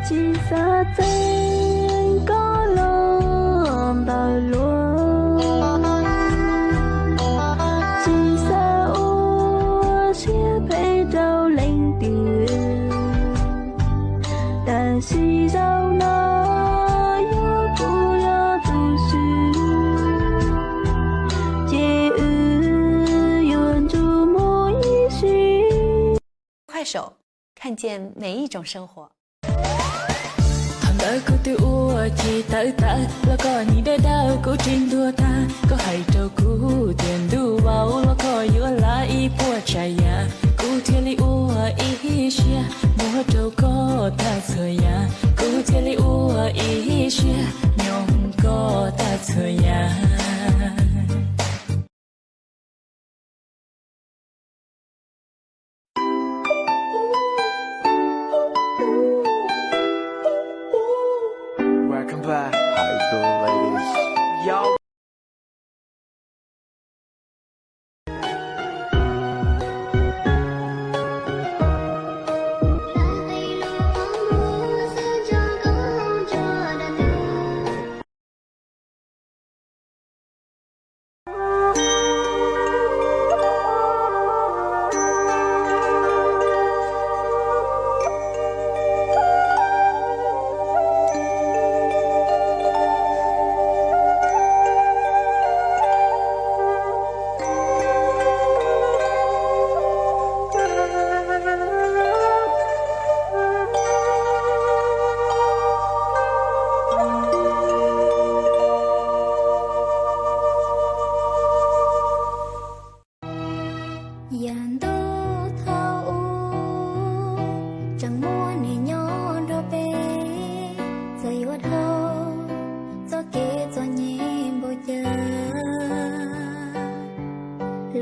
Tsis xav txeeb koj los npawg luag, tsis xav ua siab phem rau leej twg, tab sis zaum no yog kuv yog tus swb, ces wb yuav ntsum mus ib sim. 快手，看见每一种生活。 Thaum ntawd kuv twb ua ces tawv tawv los koj nim dawb dawb kuv tsis ntuag tag. Koj hais rau kuv tias ntuj vauv los koj yuav lav ib puas tsav yam, kuv thiaj li ua ib siab muab rau koj tag txhua yam, kuv thiaj li ua ib siab nyob koj tag txhua yam. Welcome back. How you doing, ladies? Yo. Yav ntuj thaum ub tseem muaj niam nyob nrog peb, txawm yuav dhau txoj kev txom nyem npaum cas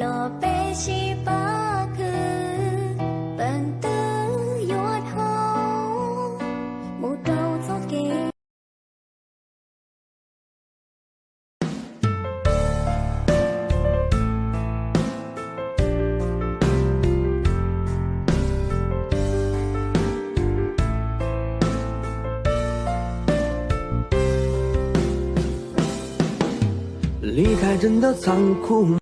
los peb sib pab khwv, peev twg yuav dhau mus rau txoj kev. Lis thais rau ntawm txheej khuv